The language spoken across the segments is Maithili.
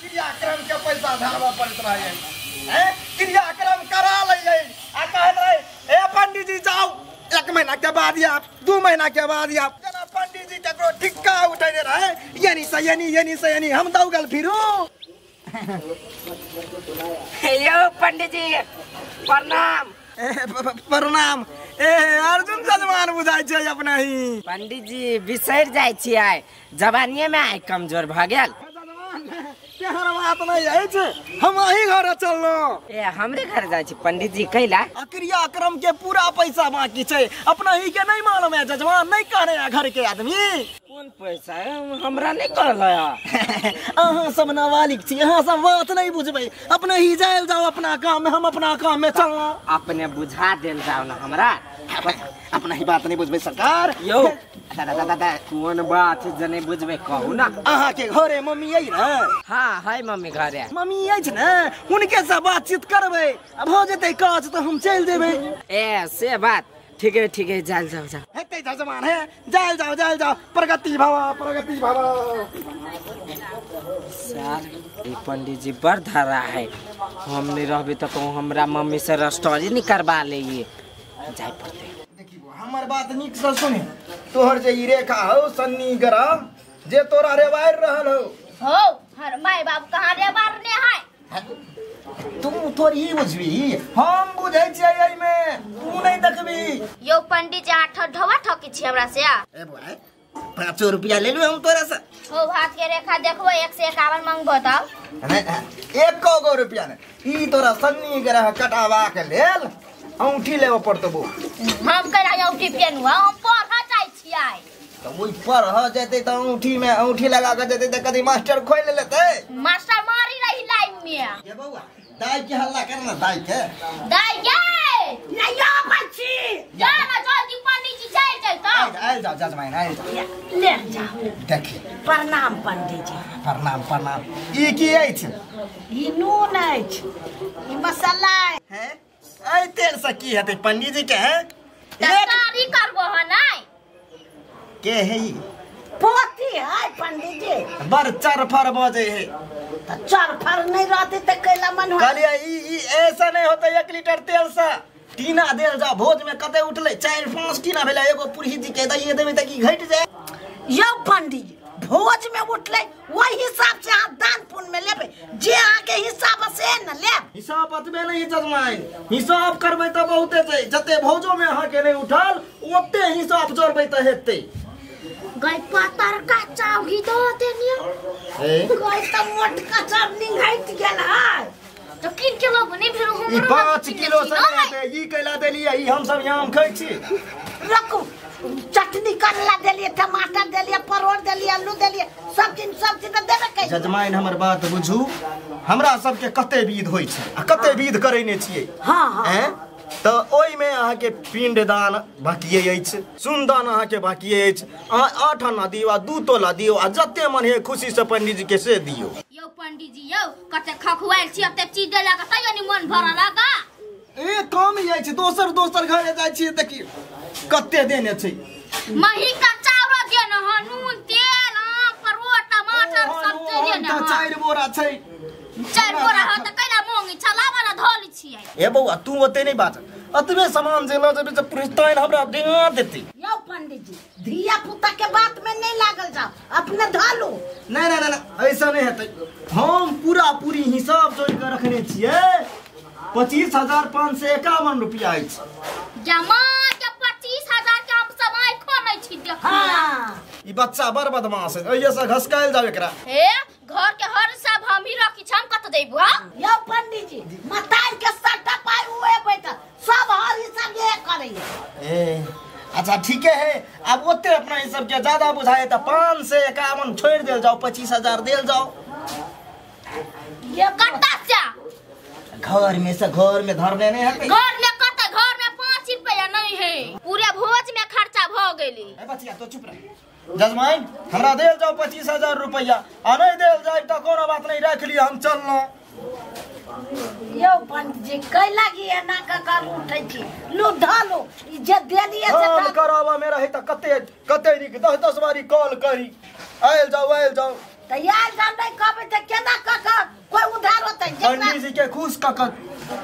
क्रियाक्रम के पैसा धरबा पड़ैत रहै हैं। क्रियाक्रम करा लैयै आ कहैत रहै ए पंडीजी जाउ 1 महीना के बाद आयब 2 महीना के बाद आयब। जेना पंडीजी केकरो टिक्का उठेने रहै यानी से यानी यानी से यानी हम दौगल फिरू। यो पंडीजी प्रणाम। प्रणाम। ए अर्जुन सजमान बुझाइ छै अपना ही। पंडीजी बिसरि जाइ छियै, जवानिये में आइ कमजोर भऽ गेल। तेहन बात नहीं अछि, हम अही घर चललहुँ। ए हमरे घर जाइ छी पंडीजी कैला? क्रियाक्रम के पूरा पैसा बाकी छै, अपना ही के नहीं मालूम है जजमान, नहीं कहने है घर के आदमी। कोन पैसा हमरा नहीं कहल है। अहाँ सब नाबालिग छी, अहाँ सब बात नहीं बुझबै। अपना ही जायल जाओ अपना काम में, हम अपना काम में चललहुँ। अपने बुझा देल जाओ ना हमरा। अपना ही बात नहीं बुझबै सरकार। यो कोन बात जे नहीं बुझबै कहू ना। अहाँ के घरे मम्मी अइ ने? हाँ है मम्मी घरे। मम्मी अछि ने, हुनके से बातचीत करबै, आ भऽ जेतै काज तऽ हम चलि जेबै। ए से बात ठीक है ठीक है, जाल जाओ जाओ। हेतै जजमान है, जाल जाओ जाल जाओ। प्रगति भव प्रगति भव। सर ई पंडीजी बड़ धरा है, हम नहीं रहबे तो कहूँ हमरा मम्मी से रस्टोरी नहीं करवा ले, जाय पड़ते। देखियो हमर बात नीक से सुने, तोहर जे ई रेखा हौ सन्नी ग्रह जे तोरा रेवारि रहल हौ। हो हर my बाप कहाँ रेवारने है? तू थोड़ी बुझबी, हम बुझै छियै एहिमे, तू नहीं देखबी। यो पंडीजी आठ ढवा ठकी छी हमरा से। ए बुआ 5 रुपया ले लू हम तोरा से। हो हाथ के रेखा देखबो 151 मंगबो तब। एको गो रुपया ने ई तोरा सन्नी ग्रह कटावा के लेल औंठी लेबऽ पड़तौ। हम केना औंठी पेनु, हम पढ़ऽ जाइ छियै। तऽ ओहि पढ़ऽ जेतै तऽ औंठी में औंठी लगा के जेतै तऽ कदी मास्टर खोलि लेतै। मास्टर मारी रही लाइन में। ये बौआ दाई के हल्ला कर ना, दाई के दाई गे नहीं आबै छी, जा ना जल्दी पंडीजी चलि जैतौ। आयल जाओ जजमाइन आयल जाओ ले जाओ। देखी प्रणाम पंडीजी। प्रणाम प्रणाम। ई की अछि? ई नून अछि, ई मसाला है। एहि तेल से की हेतै पंडीजी के? है तरकारी करबो ह नै के है ई? पोती है पंडीजी। बड़ चरफर बजै है। तऽ चरफर नहीं रहते तऽ कैला मन हो। कहलियै ई ऐसा नहीं होतै, 1 लीटर तेल से टीना देल जा भोज में कते उठलै 4-5 टीना भेलै, एगो पुरहित जी के दैये देबै तऽ की घटि जाय। यौ पंडीजी भोज में उठलै वही हिसाब से अहाँ दान पुण्य में लेबै, जे अहाँ के हिसाब से न लेब। हिसाब अतबे नहीं जजमाइन, हिसाब करबै तऽ बहुते छै, जते भोजो में अहाँ के नहीं उठल ओते हिसाब जोड़बै तऽ हेतै। गई पातर का चाउगी दो देनिया। ए गई त मोटका चाउर निंघाइत गेल है तो किन के लोग नहीं फेर ई 5 किलो से हेतै। ई कैला देलियै? ई हम सब आम खाइ छी। रखू चटनी करला देलियै, टमाटर देलियै, परोड़ देलियै, आलू देलियै, सब चीज देबे कै। जजमाइन हमर बात बुझू, हमरा सबके कते विध होइ छै आ कते विध करैने छियै। हाँ हाँ तऽ ओहिमे अहाँके पिंडदान बाकिए अछि, सुनदान अहाँके बाकिए अछि। अहाँ 8 आना दियौ आ 2 तोला दियौ आ जते मन हे खुशी से पंडीजी के से दियौ। यौ पंडीजी यौ कते खखुआइल छी, एते चीज देलक तैयो नि मन भरल लगा। ए कम अछि, दोसर दोसर घरे जाइ छियै देखियौ कते देने छै। मही का चाउर देने ह, नून तेल आम परोड़ टमाटर सब देने ह। 4 बोरा छै। 4 बोरा ह त कैला मोंगी छला वाला धोली छियै। ए बौआ तू ओते नहीं बाज, अतबे सामान जे ल जेबै से पुरहिताइन हमरा डेंगा देतै। यौ पंडीजी धिया पुता के बात में नहीं लागल जाओ, अपने धलू। नहीं नहीं नहीं ऐसा नहीं हेतै, हम पूरा पूरी हिसाब जोड़ के रखने छियै। 25,551 रुपया अछि। जमा के 25,000 के हम समय खोनै छी देख। हां ई बच्चा बड़ बदमाश है, एहिये से घसकायल जाव एकरा। हे घर के हर सब हम ही रखी छी, हम कत देबो? यौ पंडीजी मतार के सट्टा पाई उहे बैठल सब हर हिसाब ये करैया। ए अच्छा ठीक है, अब ओते अपना ई सब के ज्यादा बुझाए त 551 छोड़ देल जाओ, 25,000 देल जाओ। ये कत्ता से घर में से घर में धरने नहीं है। घर में कत? घर में 5 रुपया नहीं है, पूरे भोज में खर्चा भ गेली। ए बचिया तो चुप रह। जजमाइन हमरा देल जाओ 25,000 रुपया, आ नहीं देल जाए त कोनो बात नहीं, रख लिया हम चललो। यौ पंडीजी कै लागी एना क कर उठै छी? लू धलू ई जे देलियै से हम करावा में रहे त कते कते नीक 10-10 बारी कॉल करी आयल जाओ आयल जाओ। त आयल जाओ नहीं कहबै त केना क क के खुश क क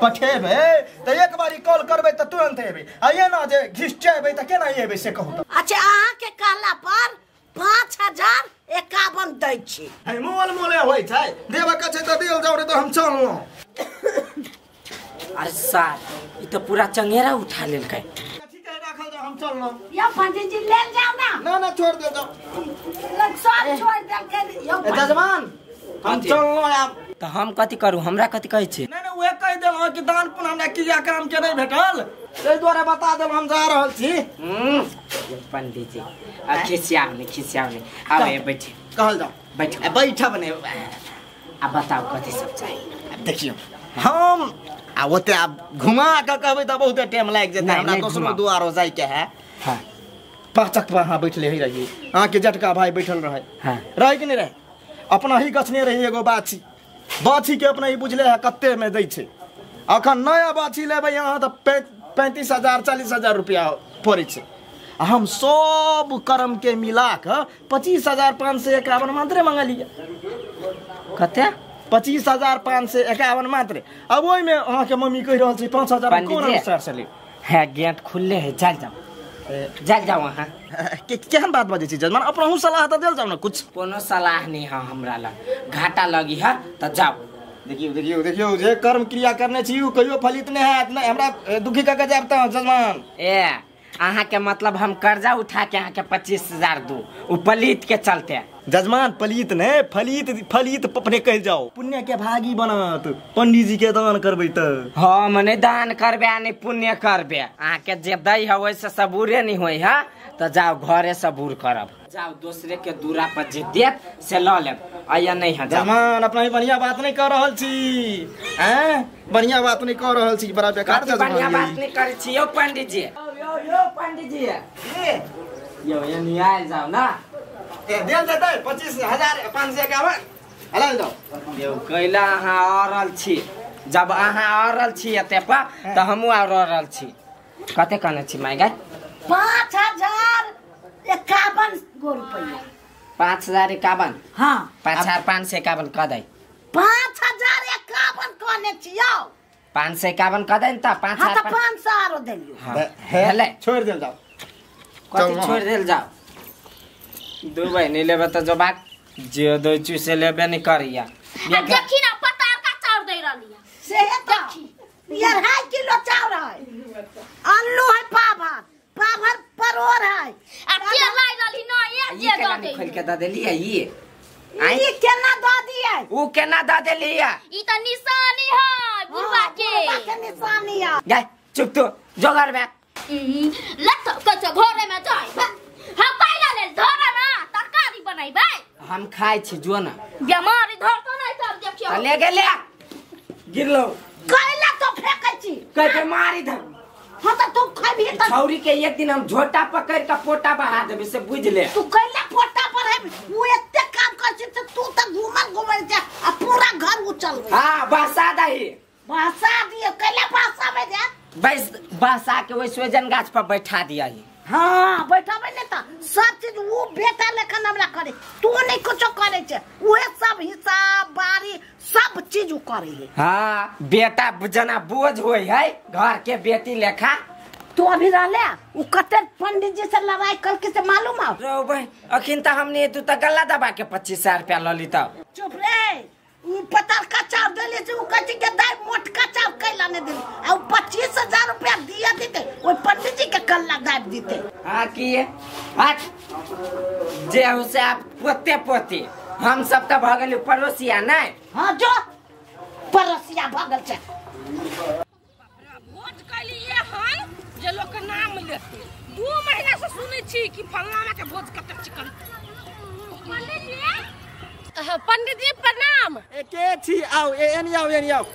पठेबै त एक बारी कॉल करबै त तुरंत एबै आ ये ना जे घिसचेबै त केना एबै से कहू त। अच्छा अहाँ के कहला पर 5051 दै छी। है मोल मोले होय छै देबऽ के छै त देल जाउ रे त हम चललौ। अरे सार ई त पूरा चंगेरा उठा लेलकै। ठीक है राखल जाउ हम चललौ। यौ पंडित जी लेल जाउ ना। ना ना छोड़ दे जाउ। लग सब छोड़ देलकै यौ जजमान हम चललौ आब। त हम कथि करू हमरा कथि कहै छी? नहीं नहीं उहे कहि देलौ कि दान पुण्य हमरा क्रियाक्रम के नहीं भेटल ताहि दुआरे बता देलौ हम जा रहल छी। पंडित जी आ खिसियाउ नहीं खिसियाउ नहीं आब बैठ कहल जाउ बैठ बैठब नहीं आ बताउ कथि सब चाही। देखियौ हम आ ओते आब घुमा के कहबै त बहुते टाइम लागि जेतै हमरा दोसरो दुआरो जाय के है। हां पाचक पर अहाँ बैठले ही रहियै अहाँ के जटका भाई बैठल रहै। हां रहै कि नहीं रहै? अपना ही गछने रही एगो बाछी बाछी के अपना ही बुझले है कत्ते में दै छै। अखन नया बाछी लेबै अहाँ त 35,000 40,000 रुपया पड़ै छै। आ हम सब कर्म के मिला के 25,551 मात्रे मंगलियै। कते? 25,551 मात्रे। अब ओहिमे अहाँ के मम्मी कहि रहल छै 5,000 कोन अनुसार से लेब? है गेट खुलले है चल जाओ चल जाओ अहाँ। केहन बात बजै छी जजमान अपनहु सलाह त देल जाउ ने कुछ। कोनो सलाह नहीं है हमरा लग घाटा लगी है त जाओ। देखियौ देखियौ देखियौ जे कर्म क्रिया करने छी उ कहियो फलित नहीं हैत नहीं हमरा दुखी क के जायब त जजमान। ए अहाँ के मतलब हम कर्जा उठा के अहाँ के 25,000 दू उ पलित के चलते। जजमान पलित नहीं फलित फलित अपने कहि जाओ पुण्य के भागी बनत पंडित जी के दान करबै त। हम नहीं दान करबे आ नहीं पुण्य करबे अहाँ के जे दै है ओहिसे सबूरे नहीं होय है त जाओ घरे सबूर करब जाओ दूसरे के दूरा पर जे देत से ल लेब आया नहीं है। जजमान अपना ही बढ़िया बात नहीं कर रहल छी हैं बढ़िया बात नहीं कर रहल छी बड़ा बेकार जजमान बढ़िया बात नहीं करै छी यौ पंडित जी। यौ यौ पंडित जी यौ एनी आयल जाओ ना ए देल जेतै 25,551 हलाल जाओ। यौ कैला अहाँ अरल छी जब अहाँ अरल छी एते पर त हमहूँ अरल छी। कते कहने छी माय गाय? 5,051 गो रुपया। 5,051? हाँ 5,551 कह दै। 5,051 कहने छी यौ। 551 कह दै न त 5,500 आरो देलियौ। भेलै छोड़ि देल जाओ। कथी छोड़ि देल जाओ? दू बहिनी लेबे त जो बात जे दै छी से लेबे नहीं करिया। देखी ना पतारका चाउर दै रहलिया से देखी 2.5 किलो चाउर है आलू है पाभर पाभर परोर है आ तेल लाई रहली न एक जे ई केना दऽ दै खोल के दऽ देलियै ई ई केना दऽ दियै? उ केना दऽ देलियै? ई त निशानी है बुढ़वा के बुढ़वा के निशानी है। जा चुप तू जो घर में लत कछ घरे में जाय हम पाइला लेल धरा ना तरकारी बनैबै हम खाइ छी जो ना बेमारी धरतो नहीं तब देखियो ले गेले गिरलो कैला तो फेकै छी कै बेमारी धर। हां त तू खैबी त छौरी के एक दिन हम झोटा पकड़ के पोटा बहा देबे से बुझ ले। तू कैला पोटा पर है उ एते काम कर छी त तू त घुमल घुमल जा आ पूरा घर उचल गई। हां बसा दही बसा दियो कैला बसाबे जा बस बसा के ओइ सोजन गाछ पर बैठा दिया ही। हाँ बैठाबे ने त सब चीज वो बेटा लेखन हमरा करे तू नहीं कुछो करे छे उहे सब हिसाब बारी सब चीज उ करे है। हाँ बेटा जना बोझ होय है घर के बेटी लेखा। तू अभी रहले उ कते पंडित जी से लड़ाई करके से मालूम है रो भाई अखिन त हमने तू त गल्ला दबा के 25,000 रुपया ल ली त चुप रे उ पतरका चाव देले से उ कथि के दाई मोटका चाव कैला ने देली आ उ 25,000 रुपया दिया देते ओइ पंडित जी के कल्ला दाब देते। हां की हट जे हो से आप पोते पोते हम सब त भ गेली पड़ोसिया नै। हां जो पड़ोसिया भ गेल छै। भोज कैलिए हन जे लोक के नाम लेते 2 महीना से सुनै छी कि फलाना के भोज कते चिकन। पंडित जी पंडित जी प्रणाम। ए के छी आओ ए एनी आओ एनी आओ।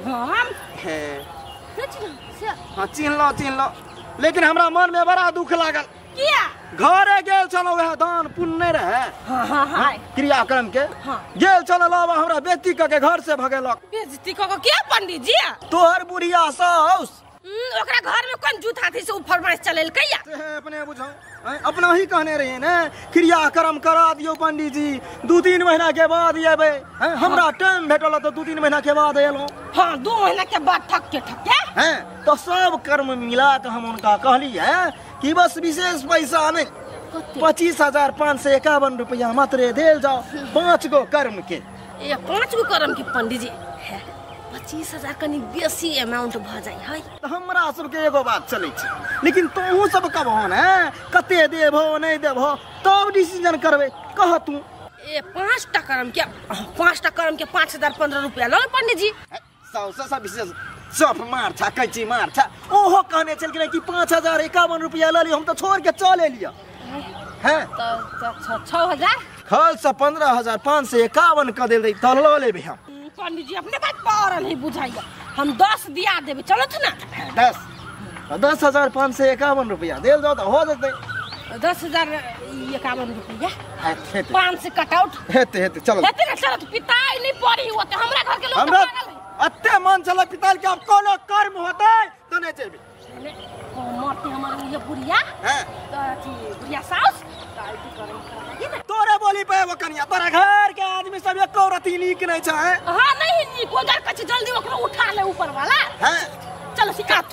हम हां चिन्हलो चिन्हलो लेकिन हमरा मन में बड़ा दुख लागल। किया? घरे गेल छलौ वएह दान पुण्य नहीं रहे। हां हां हां क्रियाक्रम के हां गेल छलौ लावा हमरा बेइज्जती क के घर से भगेलक। बेइज्जती क के किया पंडित जी? तोहर बुढ़िया साउस ओकरा घर में कोन जूत हाथी से उ फरमाइश चलेलकै या से अपने बुझाओ, अपना ही कहने रहिए ने क्रियाक्रम करा दियो पंडित जी, 2-3 महीना के बाद अयबै। हमरा टाइम भेटल तऽ 2-3 महीना के बाद एलहुँ। हाँ 2 महीना के बाद ठक के हैं तो सब कर्म मिला के हम उनका कहलिए कि बस विशेष पैसा नहीं, 25,551 रुपया मात्र देल जाओ 5 गो कर्म के। ए 5 गो कर्म के पंडित जी 25,000 कनी बेसी अमाउंट भ जाय है। त हमरा सबके एगो बात चलै छै, लेकिन तोहू सब कहबहो ने कते देबहो नहीं देबहो तब डिसीजन करबै, कह तू। ए 5टा कर्म के 5टा कर्म के 5,015 रुपया ल पंडित जी। सौ से सब विशेष चप मार छा कैची मार छा, ओहो कहने छलखिन कि 5,051 रुपया ल लियो, हम त छोड़ के चल एलियो। हैं त 6,000 खल से 15,551 क देल त ल लेबै हम। पंडित जी अपने बात पर नहीं बुझाइया, हम 10 दिया देबे चलत ना। 10,551 रुपया देल जाओ त हो जतै। 10,051 रुपया 5 से कट आउट हेते हेते चलो हेते ना चलत, पिताई नहीं पड़ी होते हमरा घर के लोग हमरा पागल है। अत्ते मन चला पिताल के अब कोनो कर्म होतै त नहीं जेबे। मरते हमर उहे बुढ़िया हैं त अथी बुढ़िया साउस त अथी करम करबी ना तोरे बोली पे वो कनिया, तोरा घर के आदमी सब एको रति नीक नहीं छै। हां नहीं नीक, ओ डर कछ जल्दी ओकरो उठा ले ऊपर वाला। हैं चलो सिकात